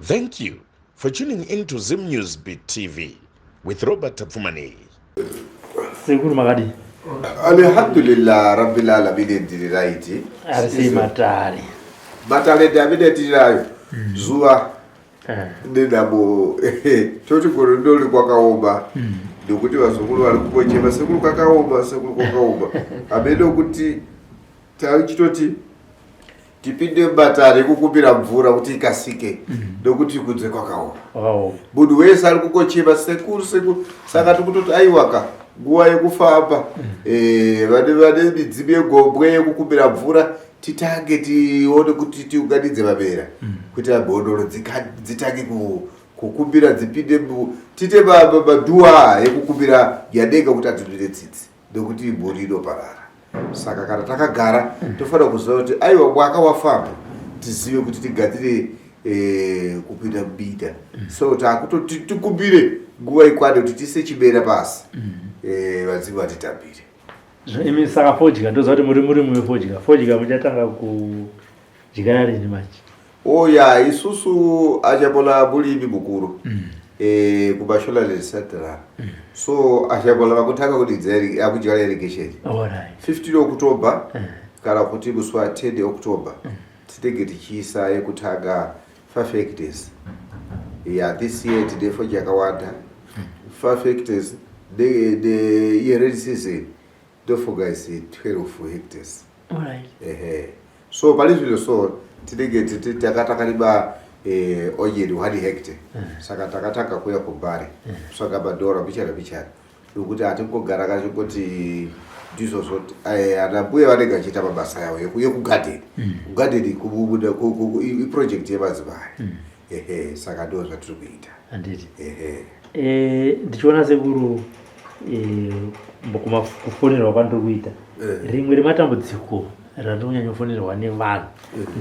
Thank you for tuning in to Zim News Beat TV with Robert Tapfumani. Sekuru makadii? Alhamdulillah rabbil alamin, ndiri right. Ari sei matare? Matalende amene tinayo zuva nenhamo, toti gore ndori kwakaoma nekuti vazukuru vari kungochema, "Sekuru, kwakaoma, sekuru, kwakaoma." Amene kuti taichitoti tipinde mumatare ekukumbira mvura kuti ikasike nekuti kunze kwakaoma. Munhu wese ari kungochema, "Sekuru, sekuru." Saka tikutoti aiwaka, nguva yekufamba, vane midzimu yegombwe yekukumbira mvura, titange tione kuti tiunganidze mapera kuitira mhondoro dzitange kukumbira, dzipinde tiite madhuwa ekukumbira yadenga kuti atindire tsitsi nekuti mhuri inoparara. Saka kana takagara tofanira kuziva kuti aiwa, mwaka wafamba, tizive kuti tigadzire kupinda mubinda. So takutoti tikumbire nguva ikwane kuti tiise chimera pasi, vadzimu vatitambire. Imi saka fodya, ndoziva kuti muri murimi wefodya. Fodya muchatanga kudyara rini manje? Oya, isusu achapola mulimi mukuru kuMashonaland Central. So achapola vakutanga kudidza akudyara irrigation 15 October kana kuti musi wa 10 October tinenge tichiisa yekutanga 5 hectares. Yeah, this year tine fodya yakawanda, 5 hectares ne rainy season ndofunga is 12 hectares. Ehe, so pali zvino, so tinenge takatarima onion 1 hectare. Saka takatanga kuya kumbare kusvaka madhora mbichana mbichana nokuti hatingogara kachingoti ndizvozvo. Ana mbuya vanenge vachiita mabasa yavo yekugadheni. Kugadheni kubuda iproject yemadzimai. Ehe, saka ndo zvatiri kuita. Handiti. Ehe. Ndichiona sekuru, kufonerwa kwandiri kuita, rimwe rematambudziko randiri kunyanyofonerwa nevanhu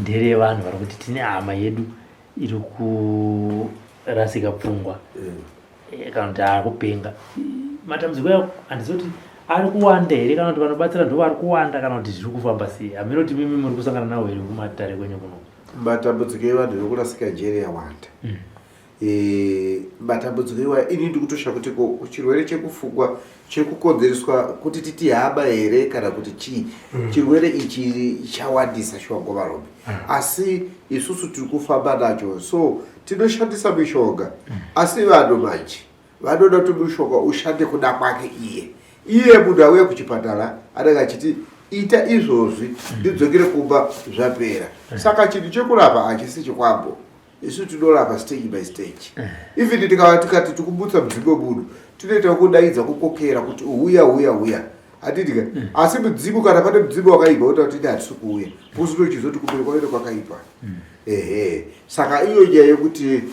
nderevanhu vari kuti tine hama yedu iri kurasika pfungwa kana kuti aakupenga. Matambudziko ayo handizivi kuti ari kuwanda here, kana kuti vanobatsira ndo vari kuwanda, kana kuti zviri kufamba sei. Hameno kuti mimi muri kusangana nawo here kumatare kwenyu kuno? Matambudziko evanhu vekurasika njere yawanda. Matambudziko iwaya, ini ndiri kutosha kuti ko chirwere chekufungwa chiri kukonzereswa kuti titi hama here kana kuti chii? Chirwere ichi chawandisa shuwa ngovarombe, asi isusu tiri kufamba nacho, so tinoshandisa mishonga. Asi vanhu manje vanoda kuti mushonga ushande kuda kwake iye. Iye munhu auya kuchipatara anenge achiti, "Ita izvozvi, ndidzokere kumba zvapera." Saka chinhu chekurapa hachisi chikwambo. Isu tinorapa stage by stage. Even tikava tikati tikubutsa mudzimu wemunhu, tinoita kudaidza, kukokera kuti, "Uya, uya, uya," handidika. Asi mudzimu, kana pane mudzimu wakaipa, uta kuti, "Ine hatisi kuuya," kuzotochizoti kumberi kwaende kwakaipa. Ehe, saka iyo nyaya yekuti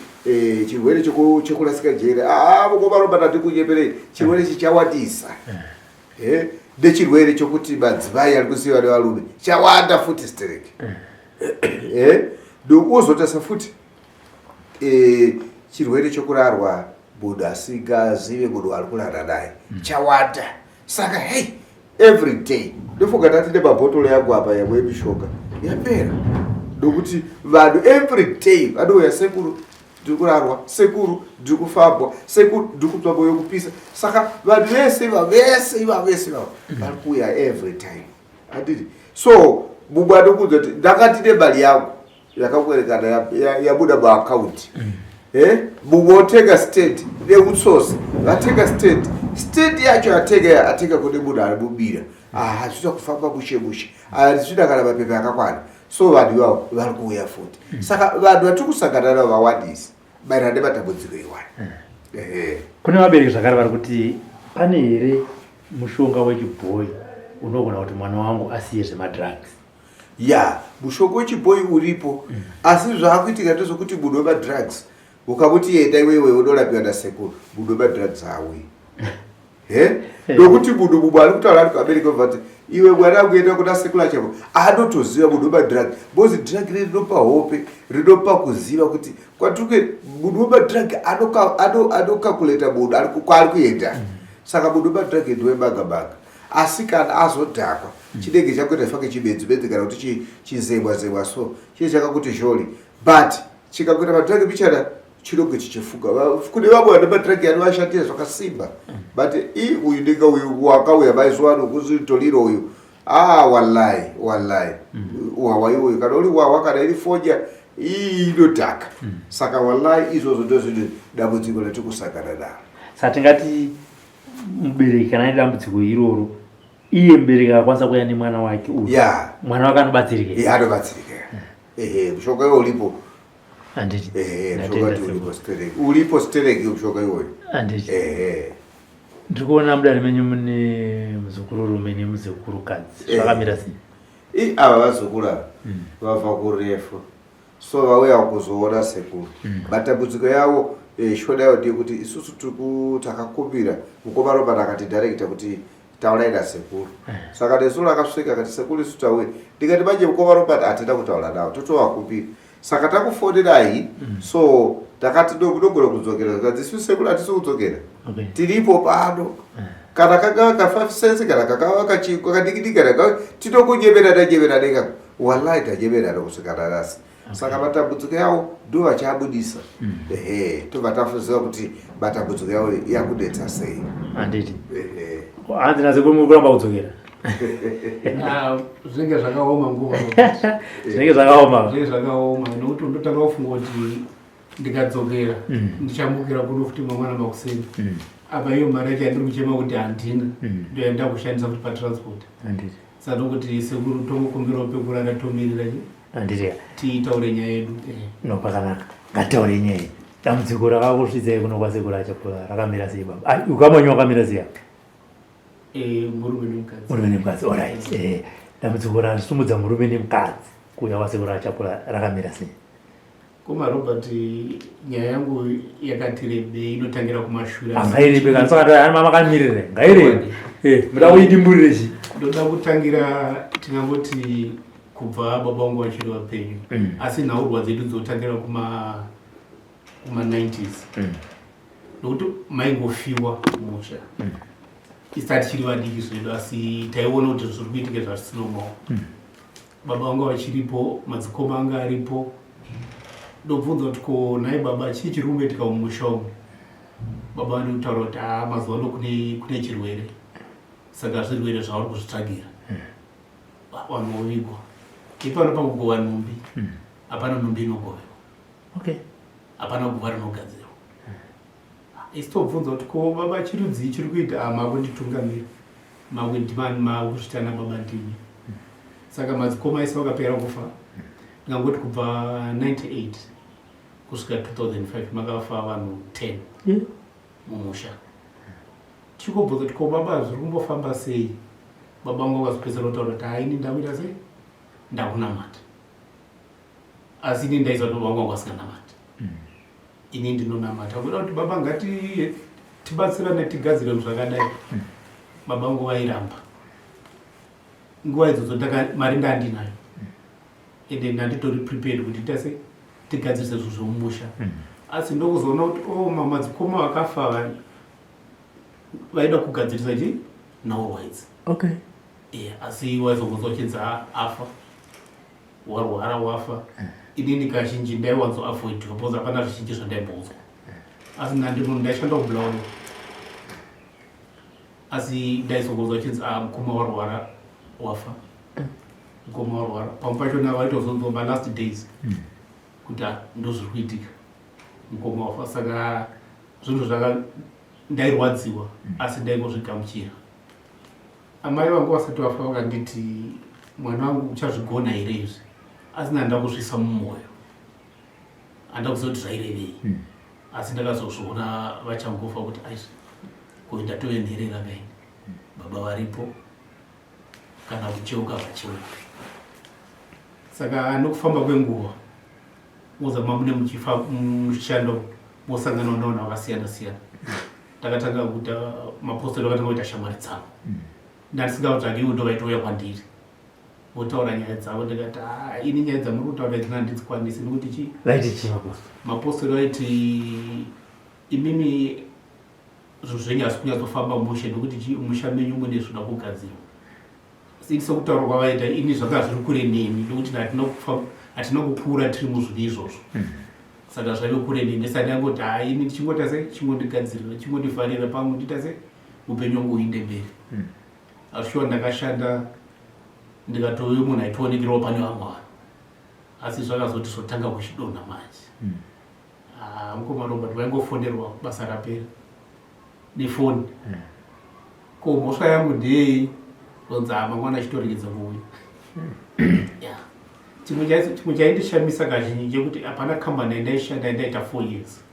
chirwere chekurasika njere, aa, mukomaromba, ndandikunyeperei, chirwere chichawandisa. Nechirwere chokuti madzimai ari kusiyiwa nevarume chawanda futi stereki. Ndokuzotasa futi chirwere chokurarwa munhu asingazive munhu ari kurara naye chawanda. Saka hei, every day ndofunga tati nemabhotoro yangu apa yamwe yemishonga yapera nokuti vanhu every day vanouya, "Sekuru, ndiri kurarwa. Sekuru, ndiri kufambwa. Sekuru, ndiri kutsva moyo kupisa." Saka vanhu vese iva vese iva vese ivavo vari kuuya every time, handiti? So mumwe anokuudza kuti, "Ndakati nemari yangu yakakwerekana yabuda muakaunti." Mumwe otenga stand neutsotsi, vatenga stand, stand yacho atenga, atenga kune munhu ari mubira. Hazvina kufamba mushe mushe, hazvina kana mapepa akakwana. So vanhu ivavo vari kuuya futi. Saka vanhu vatiri kusangana navo vawandisa maererano nematambudziko iwayo. Ehe. Kune vabereki zvakare vari kuti pane here mushonga wechibhoyi unogona kuti mwana wangu asiye zvemadrugs? Ya, mushonga wechibhoyi uripo, asi zvaakuitika ndezvekuti munhu wemadrugs ukamuti, "Enda iwewe unorapiwa nasekuru," munhu wemadrugs hauyi. He, nokuti munhu mumwe ari kutaura ari kuAmerica obva ti, "Iwe mwana wangu, enda kuna sekuru achavo." Anotoziva munhu wemadrug because drug rei rinopa hope, rinopa kuziva kuti kwatiri. Munhu wemadrug anokakuleta munhu kwaari kuenda. Saka munhu wemadrug ndewemanga manga, asi kana azodhakwa chinenge chakuita fange chibenzi benzi kana kuti chizemwa zemwa, so chii chakakuti zholi, but Chikakuita madhiragi bichana chinonge chichifuga. Kune vamwe vane madhiragi anovashandira zvakasimba, but i uyu ndinga uyu wakauya mazuva ano kuzitoliro uyu, ah, wallahi wallahi, wawa iwoyo kana uri wawa kana iri fodya iyi inodhaka. Saka wallahi izvozvo ndo zvinhu dambudziko ratiri kusangana naro. Saka tingati mubereki kana ane dambudziko iroro, iye mubereki akakwanisa kuuya nemwana wake uyu, mwana wake anobatsirika? Yeah, anobatsirika. Ehe, mushonga iwo uripo. Handiti? Ehe, mushonga Ndatenda. uripo stereki, uripo stereki mushonga iwoyo. Handiti? Ehe. Ndiri kuona mudare menyu mune muzukururume nemuzukurukadzi. Zvakamira sei? I ava vazukuru ava vabva kurefu, so vauya kuzoona sekuru. Matambudziko yavo, shona yawo ndeyekuti isusu takakumbira mukoma Robert akati director kuti taurai nasekuru. Saka nezuro akasvika akati, "Sekuru, isu tauya." Ndikati, "Manje mukoma Robert hatina kutaura navo, totovakumbira, saka takufonerai." So takati ndogona kudzokera. Zvikanzi, "Isu sekuru hatisi kudzokera, tiripo pano. Kana kangava ka 5 cents, kana kakava kachingwa kadikidiki, kana tinokunyemerana nyemerana ikako." Wallahi tanyemerana kusvika nanhasi. Saka matambudziko yavo ndo vachaabudisa. Ehe, tobva taziva kuti matambudziko yavo yakudetsa sei. Handiti? Ehe. Hanzi nasekuru muri kuramba kudzokera. Ah, zvinenge zvakaoma nguva. Zvinenge zvakaoma. Zvinenge zvakaoma nokuti undotanga kufunga kuti ndikadzokera ndichamukira kuno futi mangwana makuseni. Apa iyo mari yacho yandiri kuchema kuti handina, ndoyanda kushandisa kuti patransport. Saka tokuti sekuru tongokumbirawo pekurara tomirira chi Handiti? Titaure nyaya yedu. No, pakanaka, ngataure nyaya iyi. Dambudziko rakakusvitsai kuno kwasekuru Achapola rakamira sei, baba? Ai, ukama wenyu wakamira sei apa? Murume nemukadzi. Murume nemukadzi, alright. Dambudziko rasumudza murume nemukadzi kuuya kwasekuru Achapola rakamira sei? Koma Robert, nyaya yangu yakati rebei, inotangira kumashure. Ngairebe kana saka makamirira, ngairebe. Muda kuidimburire chi? Ndoda kutangira, tingangoti kubva baba vangu vachiri vapenyu, asi nhaurwa dzedu dzotangira kuma 90s, nokuti maingofiwa musha isati tichiri vadiki zvedu, asi taiona kuti zviri kuitika zvasinomawo. Baba vangu vachiripo, madzikoma anga aripo. Ndobvunza kuti, "Ko nhai baba, chii chiri kumboitika mumusha umu?" Baba vandi kutaura kuti, "Haa, mazuva ano kune chirwere, saka zvirwere zvauri kuzvitsvagira." Vanhu vovigwa ipano pakugova nhumbi, hapana nhumbi inogovewa. Hapana guva rinogadzirwa. Isi tobvunza kuti, "Ko baba, chirudzii chiri kuita?" "Ah, makunditungamira, makundimani, makuzvitana baba ndimi." Saka madzikoma ese vakapera kufa. Ndingangoti kubva 98 kusvika 2005 makafa vanhu 10 mumusha. Tichikobvunza kuti, "Ko baba, zviri kumbofamba sei?" Baba vangu vakazopedzisira kutaura kuti, "Haini ndakuita sei, ndakunamata." Asi ini ndaiziva kuti baba vangu vanga vasinganamati. Ini ndinonamata kuda kuti, "Baba, ngati tibatsirane tigadzire zvakadai." Baba vangu vairamba. Nguva idzodzo mari ndandinayo, ende ndanditori prepared kuti tase tigadzirise zvinhu zvomumusha. Asi ndokuzoona kuti o madzikoma vakafa vaida kugadzirisa chi nhaurwa idzi. Yeah, asi waizongonzwa uchinzi, "Afa, warwara, wafa." Inini kazhinji ndaiwanzo avoidwa because hapana zvizhinji zvandaimboudzwa. Asi ndandino ndaishanda kuBulawayo, asi ndaizongonzwa uchinzi, "A, mukoma warwara, wafa, mukoma warwara." Pamwe pachona vaitozonzwa malast days kuti, "Ah, ndozviri kuitika, mukoma wafa." Saka zvinhu zvaka ndairwadziwa, asi ndaingozvigamuchira. Amai vangu vasati vafa vakanditi, "Mwana wangu, uchazvigona here izvi?" Asi ndanda kuzviisa mumwoyo, handa kuziva kuti zvairevei. Asi ndakazozviona vachangofa kuti aizvi ko ndatove nherera kaini, baba varipo, kana kucheuka vacheuka. Saka nokufamba kwenguva mozama mune muchifa muchishando, mosangana navanhu vakasiyana siyana. Ndakatanga kuita mapostori, vakatanga kuita shamwari dzangu. Ndandisingavatsvagiwo, ndo vaitouya kwandiri votaura nyaya dzavo. Ndikati, "Ah, ini nyaya dzamuri kutaura idzi handidzikwanisi," nekuti chi Vaiti chii mapostori? Mapostori vaiti, "Imimi zvinhu zvenyu hazvi kunyatsofamba mushe, nekuti chi musha menyu mune zvinoda kugadzirwa." Ini sekutaura kwavaita, ini zvanga zviri kure neni, nekuti hatina kukura tiri muzvinhu izvozvo. Saka zvaive kure neni, saka ndangoti haa ini ndichingoita sei, chingondigadzirira, chingondivharira pangu, ndiita sei upenyu wangu huinde mberi. Asi shuwa ndakashanda ndikatove munhu aitoonekerawo pane vamwe vanhu, asi zvakazoti zvotanga kuchidonha manje. Ah, mukoma Robert vaingofonerwa basa rapera nefoni. Ko mhosva yangu ndeyei? Zonzi ah, mangwana achitoregedza kuuya. Yeah. Chimwe chaindishamisa kazhinji chekuti hapana kambani yandaishanda yandaita 4 years.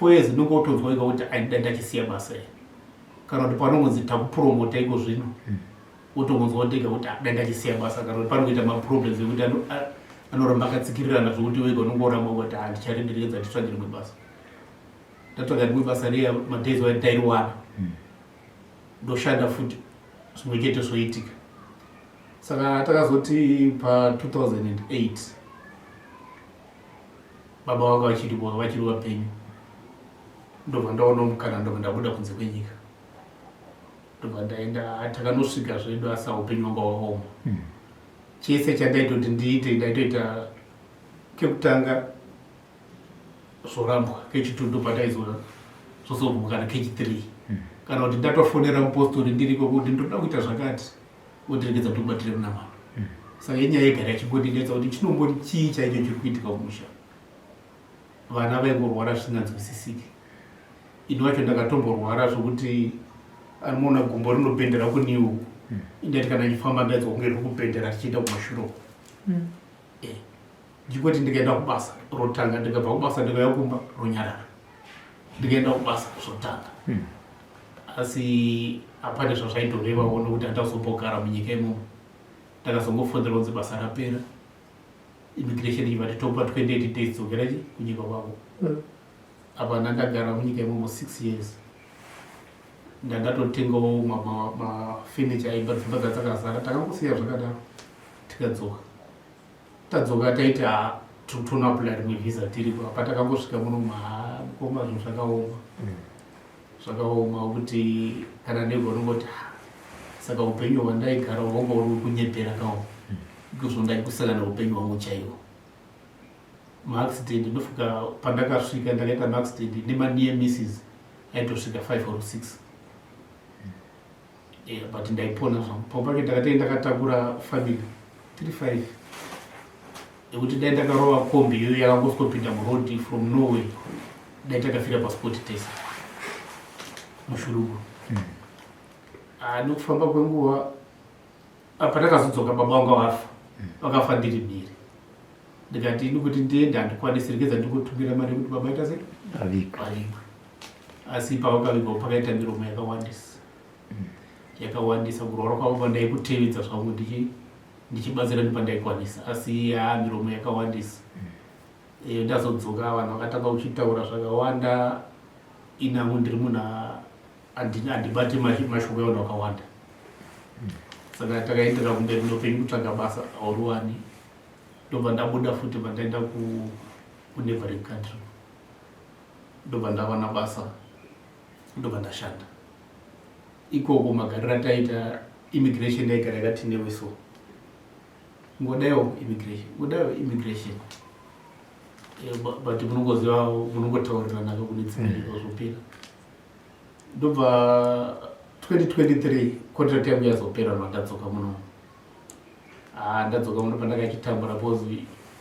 4 years ndinongotonzwa wega kuti aida ndachisiya basa iri, kana kuti panongonzi takupromota iko zvino, wotongonzwa ndega kuti ada ndachisiya basa, kana kuti panoita maproblems ekuti anoramba akatsikirirana zvokuti wega unongoramba kuti handicharenderedza, nditsvage rimwe basa. Ndatsvaga rimwe basa riya, madays waya ndairiwana, ndoshanda futi, zvimwe chete zvoitika. Saka takazoti pa2008 baba vanga vachiripo, vachiri vapenyu, ndobva ndaona mukana, ndobva ndabuda kunze kwenyika, ndobva ndaenda. Takanosvika zvedu, asi upenyu hwanga hwakaoma. Chese chandaitoti ndiite, ndaitoita kekutanga zvorambwa, kechitutu pataizoona zvozobvuma, kana kechi3, kana kuti ndatofonera mupostori ndiriko kuti ndoda kuita zvakati, otiregedza tokubatire munamano. Saka inyaya yegara yachingondinetsa kuti chinombori chii chaicho chiri kuitika kumusha. Vana vaingorwara zvisinganzwisisiki. Ini wacho ndakatomborwara zvokuti anoona gumbo rinobhendera kuniwo. Indati kana ndichifamba ndainzwa kunge riri kubhendera richienda kumashure uko. Ndichingoti ndikaenda kubasa rotanga, ndikabva kubasa ndikauya kumba ronyarara, ndikaenda kubasa zvotanga. Asi hapane zvazvaitorevawo nokuti handazombogara munyika imomo. Ndakazongofonderwa kunzi basa rapera, immigration ichibva topa 28 days, dzokera chi kunyika kwako. Apa ndandagara munyika imomo 6 years, ndandatotengawo mafurniture aimba, dzimba dzadzakazara. Takangosiya zvakadaro, tikadzoka. Tadzoka taiti ha, tonoapply rimwe visa tiripo apa. Takangosvika muno, makoma, zvinhu zvakaoma, zvakaoma kuti kana ndega unongoti, "Ah, saka upenyu hwandaigara hwanga uri kunyepera kawo." Ikuzvo ndaikusangana upenyu hwangu chaiwo, maaccident. Ndofuka pandakasvika ndakaita maaccident nemanear misses aitosvika 5 or 6. Yeah, but ndaipona zvangu. Pamwe pacho ndakatenge ndakatakura family 3 5 ekuti dai ndakarova kombi iyoyo yakangosvikopinda muroad from nowhere, dai takafira paspot tese muShurugwi. Ah, nokufamba kwenguva, patakazodzoka baba vanga vafa, vakafa ndiri mhiri. Ndikati ini kuti ndiende handikwanisi, regedza ndingotumira mari yekuti baba ita sei? Avigwe. Vavigwe. Asi pavakavigwa pakaita miromo yakawandisa, yakawandisa. Kurwara kwavo pandaikutevedza zvangu ndichibatsira nepandaikwanisa, asi haa, miromo yakawandisa. Ndazodzoka vanhu vakatanga kuchitaura zvakawanda. Inangu ndiri munhu handibati mashoko evanhu vakawanda. Saka takaendera kumberi neupenyu, kutsvaga basa hauruwani. Ndobva ndabuda futi, bva ndaenda kuneighboring country, ndobva ndawana basa, ndobva ndashanda ikoko. Magariro ataita, immigration yaigara yakati newe, so ngodaiwo immigration, ngodaiwo immigration. But munongoziva, munongotaurirana kune dzimwe nyika, zvopera. Ndobva 2023 contract yangu yazopera, no ndadzoka muno. Ah, ndadzoka muno pandakachitambura because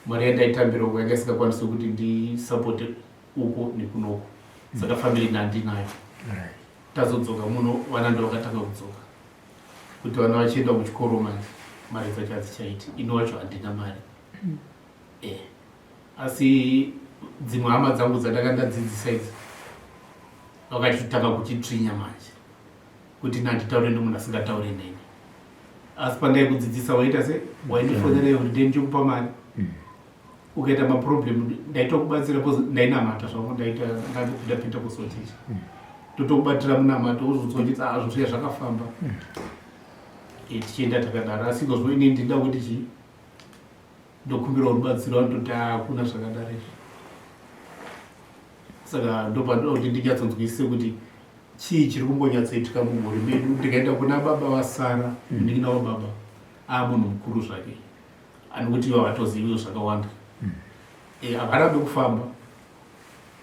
mari yandaitambira uko yanga isingakwanisi kuti ndisupport uko nekunoko, saka family ndandinayo. Tazodzoka muno, vana ndo vakatanga kudzoka kuti vana vachienda kuchikoro. Manje mari dzacho hadzichaiti, ini wacho handina mari. Asi dzimwe hama dzangu dzandanga ndadzidzisa idzi vakachitanga kuchitsvinya manje kuti nanditaure nemunhu asingataure neni. Asi pandaikudzidzisa waita se waindifonera everyday ndichikupa mari, ukaita maproblem ndaitokubatsira because ndainamata zvangu, ndaita ndandopinda Pentecostal church, totokubatira munamato, uzonzwa uchiti ah, zvinhu zviya zvakafamba. Tichienda takadaro, asi ikozvo ini ndinoda kuti chii, ndokumbirawo rubatsiro, vanototi hakuna zvakadaro izvi. Saka ndopandinoda kuti ndinyatsonzwisise kuti chii chiri kumbonyatsoitika mumhuri medu. Ndikaenda kuna baba vasara, munin'ina wababa, aa munhu mukuru zvake, anokuti ivo havatoziviwo zvakawanda. Havarambi kufamba,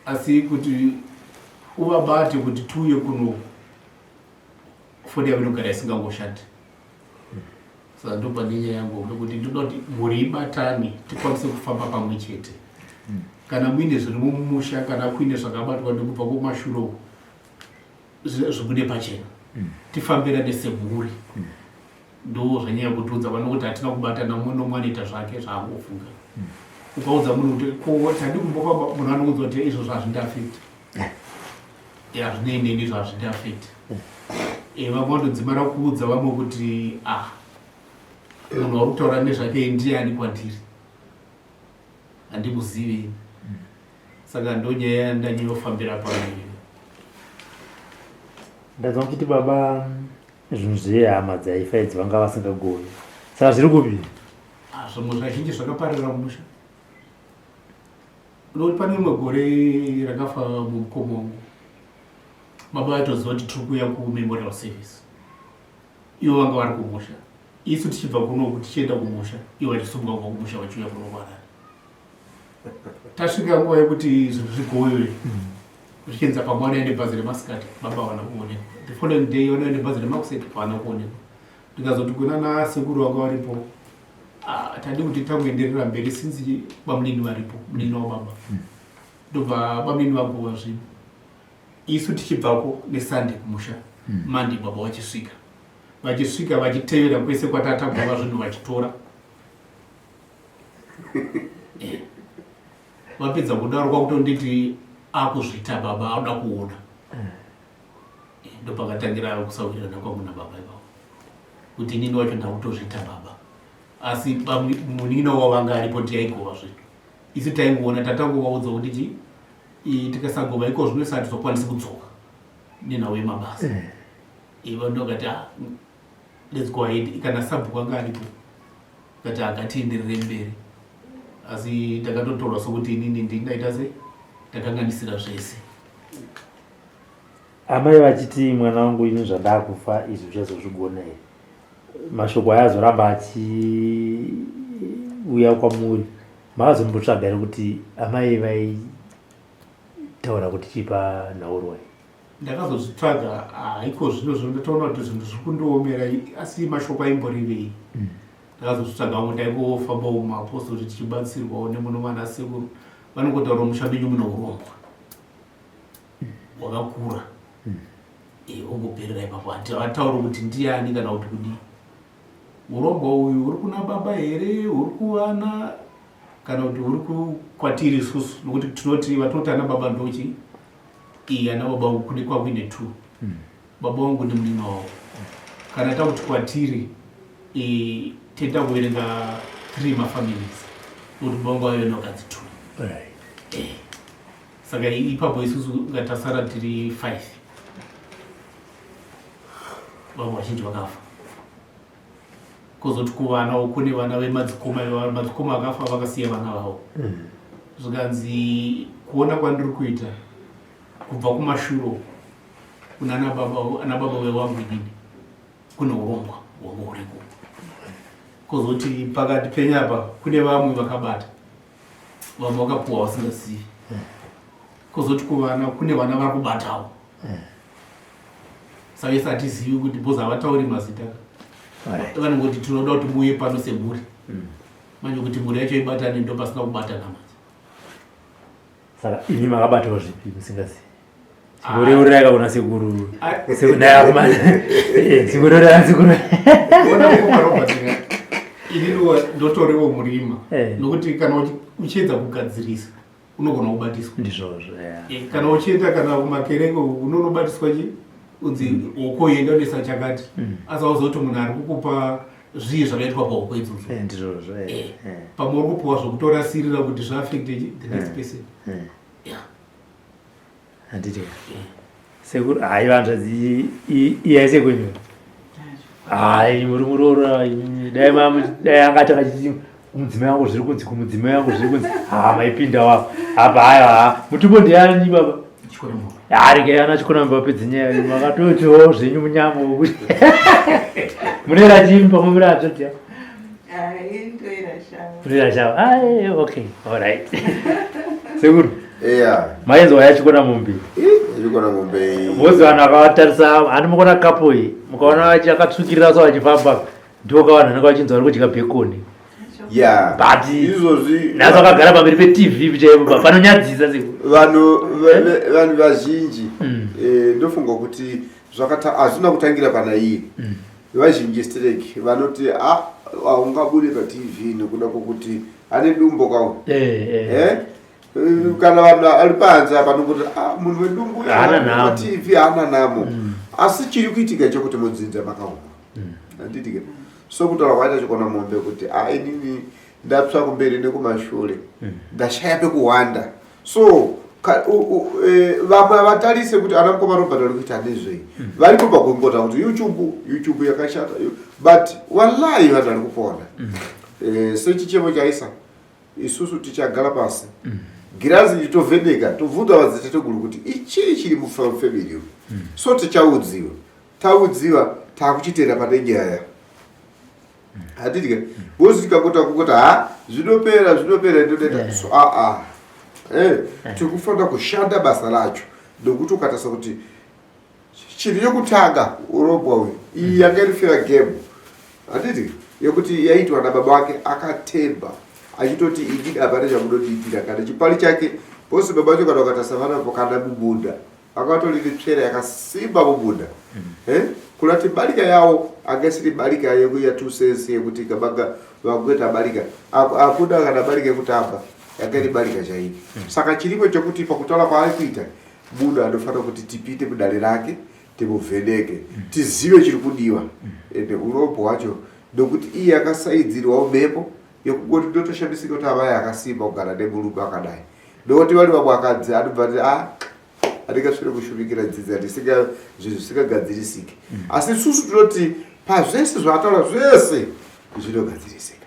asi kuti uvabate kuti tiuye kuno, foni yavo inogara isingangoshandi. Saka ndobva nenyaya yangu nekuti ndinoda kuti mhuri ibatane, tikwanise kufamba pamwe chete. Kana muine zviri mumusha, kana kuine zvakabatwa nekubva kumashure uku, zvibude pachena, tifambirane semhuri. Ndo zvanyanya kutiudza vana kuti hatina kubatana, mumwe nomwe anoita zvake zvaangofunga. Ukaudza munhu kuti ko tadi kumbofamba, munhu anokuudza kuti izvozvo hazvindiafekti, hazvinei neni, izvo hazvindiafekti. Vamwe vanodzimara kuudza vamwe kuti, ah, munhu wari kutaura nezvake ndiani kwandiri? Handimuzivi. Saka ndonyaya yandanyanyofambira pano. Ndanzwa muchiti baba zvinhu zvehama dzaifa idzi vanga vasingagoni, saka zviri kupi? Ah, zvimwe zvazhinji zvakaparira mumusha, nokuti pane rimwe gore rakafa mumukoma wangu, baba vaitoziva kuti tiri kuuya kumemorial service. Ivo vanga vari kumusha, isu tichibva kunoku tichienda kumusha, ivo vachisumuka kubva kumusha vachiuya kuno kuHarare. Tasvika nguva yekuti zvinhu zvigowewe, zvichinza pamwe vanoenda nebhazi remasikati, baba havana kuonekwa. The following day vanoenda nebhazi remakuseti, havana kuonekwa. Ndikazoti kuna nasekuru vanga varipo, ah, tadi kuti tangoenderera mberi since bamunini varipo, munini wababa. Ndobva bamunini vagova zvinhu, isu tichibvako neSunday kumusha, Monday baba vachisvika, vachisvika vachitevera kwese kwatatagova zvinhu vachitora. Vapedza kudaro kwakutonditi akuzviita baba, anoda kuona. Ndopakatangira kusawirirana kwangu nababa ipapo, kuti inini wacho ndakutozviita baba, asi munin'ina wavo anga aripo, ndiyaigova zvinhu, isu taingoona. Tatangovaudza kuti chi tikasagova iko zvino isati tizokwanisi kudzoka nenhau yemabasa. Ivo ndokati, ah, let's go ahead. Kana sabhuku anga aripo, kati akatienderere mberi, asi ndakatotorwa sokuti inini ndindaita se ndakanganisira zvese. Amai vachiti, mwana wangu, ini zvandakufa izvi uchazozvigona here? Mashoko aya azoramba achiuya kwamuri. Makazombotsvaga here kuti amai vaitaura kuti chipa nhaurwa iyi? Ndakazozvitsvaga haiko zvino zvino ndatoona kuti zvinhu zviri kundiomera, asi mashoko aimborevei? Ndakazozvitsvaga vamwe, ndaingofambawo mumapostori tichibatsirwawo nemuno vana sekuru vanongotaura, musha menyu mune urongwa hwakakura. Ongoperera ipapo, havatauri kuti ndiani kana kuti kudii. Urongwa uyu huri kuna baba here, huri kuvana, kana kuti huri kwatiri isusu? Nokuti tinoti vatinoti ana baba ndochi iyi, ana baba kune kwakuine two, baba vangu nemunina wavo. Kana takuti kwatiri, tenda kuverenga three mafamilies, nokuti baba vangu vaive nevakadzi two. Saka ipapo isusu ngatasara tiri five, vamwe vazhinji vakafa. Kozoti kuvanawo kune vana vemadzikoma, madzikoma akafa vakasiya vana vavo. Zvikanzi kuona kwandiri kuita kubva kumashuro kuna ana baba vewangu inini, kune urongwa hwanga huriko. Kozoti pakati penyapa kune vamwe vakabata, vamwe vakapuwa vasingazivi. Kozoti kuvana kune vana vari kubatawo. Saka isi hatizivi kuti, because havatauri mazita, vanongoti tinoda kuti muuye pano semhuri. Manje kuti mhuri yacho ibatane, ndo pasina kubatana manje. Saka imi makabatawo zvipi musingazivi? Chingoreurerai kakuna sekuru. Nayakumana chingoreurerai sekuru. Ona mukoma Robert, inini ndotoriwo murima, nokuti kana uchiedza kugadzirisa unogona kubatiswa. Ndizvozvo. Kana uchienda kana kumakereke unonobatiswa chi unzi ukoenda unoisa chakati, asi auzoti munhu ari kukupa zvii zvakaitwa pahoko idzodzo. Ndizvozvo. Pamwe uri kupiwa zvokutorasirira kuti zviaffecte the next person. Yeah. Handiti sekuru? Hai vanzvadzi, iyai sekwenyu. Hai, muri muroora. Dai dai angati akachiti kumudzimai wangu zviri kunzi, kumudzimai wangu zviri kunzi, ha, maipinda wapo apa. Haiwa, ha, mutumbo ndiyani baba? Regai ana Chikonambe vapedze nyaya. Makatotiwo zvenyu munyama wekuti mune rachimi pamwe muri hanzvadzi yavo. Ndoera shava. Ah, okay. All right. Sekuru. Yeah. Mainzwa yachikona mombe. Yachikona mombe. Vozi vanhu vakatarisa hani mukona kapo iyi. Mukaona vachakatsvukirira so vachifamba. Ndiwo ka vanhu vanenge vachinzwa vari kudya bhekoni. Yeah. But izvozvi nhasi vakagara pamberi peTV chaipo panonyadzisa sekuru. Vanhu vanhu vazhinji eh ndofunga kuti zvakata hazvina kutangira pana iye. Vazhinji sterek vanoti a haungabude paTV nekuda kwokuti ane dumbo kawo. Eh, eh. Kana vanhu ari panze apa nokuti ah, munhu wedumbu Haana nhamo. paTV haana nhamo. Asi chiri kuitika chekuti mudzinza makaoma. Handiti ke? So kutaura kwaita chikona mombe kuti a inini ndatsva kumberi nekumashure, ndashaya pekuhwanda. So vamwe havatarise kuti ana mukoma Robert vari kuita nezvei. Varipo pakungota kuti YouTube yakashata, but wallahi vanhu vari kupona. Sechichemo chaisa isusu tichagara pasi girazi iri tovheneka tobvunza vadziteteguru kuti ichii chiri mufamily umu. So tichaudziwa, taudziwa takuchitera pane nyaya. Handiti ke? Because tikangota kungoti ha zvinopera zvinopera ndinoita so aa tiri kufanira kushanda basa racho nokuti ukatarisa kuti chinhu chekutanga urobwa uyu iyi yanga iri fair game, handiti, yekuti yaitwa nababa wake akatemba achitoti ini hapana chamunondiitira kana chipari chake bhosi baba vacho kana ukatarisa vanapo kana mumunda akatori netsvera yakasimba mumunda. Kurati barika yawo anga isiri barika yekuya 2 cents yekuti kabanga vakuita barika akuda kana barika yekutamba, yanga iri barika chaiyo. Saka chiripo chekuti pakutaura kwaari kuita munhu anofanira kuti tipinde mudare rake timuvheneke tizive chiri kudiwa. Ende urombo hwacho nokuti iye akasaidzirwawo mhepo yekungoti ndotoshamisika kuti amai akasimba kugara nemurume akadai, nokuti vari vamwe akadzi anobva ati a handingasvire kushumikira dzidzi handisinga zvinhu zvisingagadzirisike. Asi isusu tinoti pazvese zvaataura zvese zvinogadzirisika.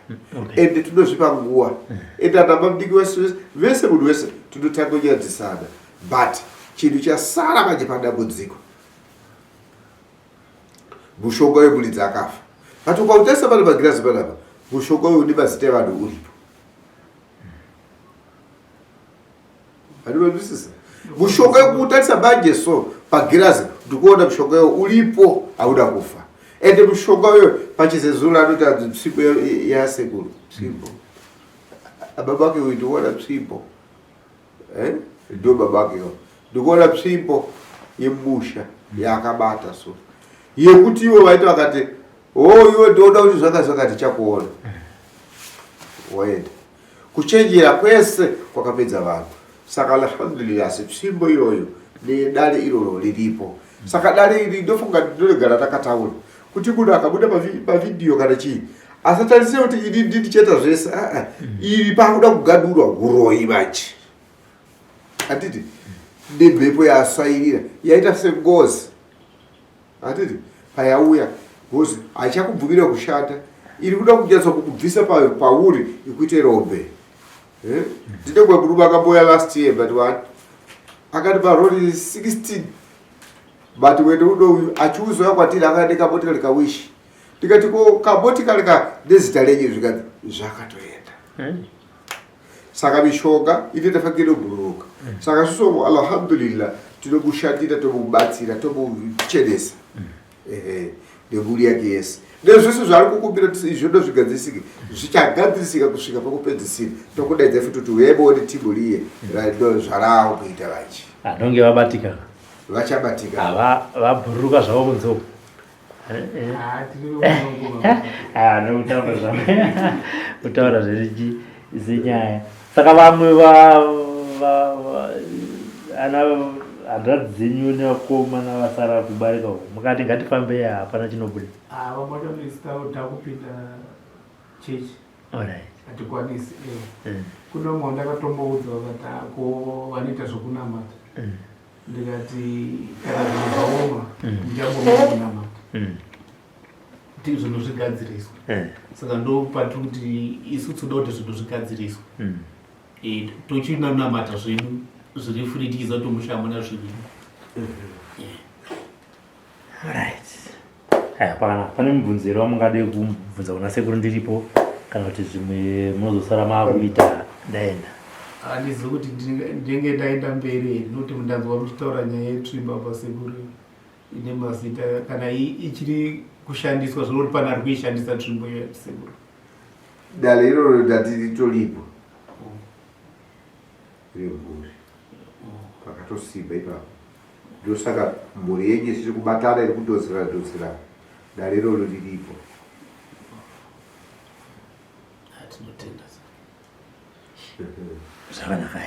Ende tinozvipa nguva, ende anamba mudiki wese vese munhu wese tinotanga kunyadzisana, but chinhu chasara manje padambudziko mushonga wemuridzi akafa. But ukautarisa pane magirazi panapa, mushonga uyu une mazita evanhu uripo. Handivanzwisisa mushonga wekutarisa manje so pagirazi ndikuona mushonga uyo uripo, hauda kufa. Ende mushonga uyo pachizezuro anoti anzi tsvimbo yasekuru, tsvimbo baba wake uyu ndikuona tsvimbo. Ndo baba wake yo ndikuona tsvimbo yemusha yaakabata, so yekuti ivo vaita vakati o iwe ndoda kuti zvaka zvakati chakuona waenda kuchenjera kwese kwakapedza vanhu. Saka alhamdulillah, asi tsvimbo iyoyo nedare iroro riripo. Saka dare iri ndofunga ndinogara takataura kuti munhu akabuda pavhidhiyo kana chii asatarise kuti ini ndindichaita zvese. Aa, iri pakuda kugadurwa uroyi manje, handiti, nemhepo yasairira yaita sengozi, handiti, payauya ngozi haichakubvumira kushanda, iri kuda kunyatsa kukubvisa pauri ikuite rombe. Ndine mumwe murume akamboya last year but one akati parori 16, but wende uno uyu achiuzoya kwatiri akaende kamotikari kaWish. Ndikati ko kamotikari ka nezita renyu, zvikati zvakatoenda. Saka mishonga inoita fanike inobhururuka. Saka susu alhamdulillah tinomushandira, tomubatsira, tomuchenesa. Ehe, nemhuri yake yese nezvese zvaari kukumbira kuti izvi ndozvigadzirisike, zvichagadzirisika kusvika pakupedzisira. Tokudaidza futi kuti uyai muone timu riye zvaraawo kuita vachi Anonge vabatika. Vachabatika. Vabhururuka zvavo kunze uko. Ah, tiri kuona. Ah, nokutaura zvavo kutaura zverichi senyaya. Saka vamwe ana hanzvadzi dzenyu nevakomana vasara kubarika uko mukati ngatifambei hapana chinobuda. Ah, vamwe vacho takupinda chechi. Alright. Hatikwanisi. Kune vamwe vandakatomboudza vakati ako vanoita zvokunamata. Ndikati kana zvinhu zvaoma ndichambomira kunamata kuti zvinhu zvigadziriswe. Saka ndo patiri kuti isu tinoda kuti zvinhu zvigadziriswe. Tochinanamata zvedu zviri free tichiziva kuti musha hamuna zvirimo. Right. Aya, pakanaka. Pane mubvunzo here wamungade kubvunza kuna sekuru ndiripo? Kana kuti zvimwe munozosara maakuita ndaenda? Handizivi kuti ndinenge ndaenda mberi here, nokuti ndanzwa muchitaura nyaya yetsvimbo apa sekuru, ine mazita. Kana ichiri kushandiswa, zvinoti pane ari kuishandisa tsvimbo iyo sekuru? Dare iroro ndati ritoripo remhuri, pakatosimba ipapo. Ndosaka mhuri yenyu isiri kubatana, iri kudonzerana donzerana. Dare iroro riripo. Tinotenda. Zvakanaka.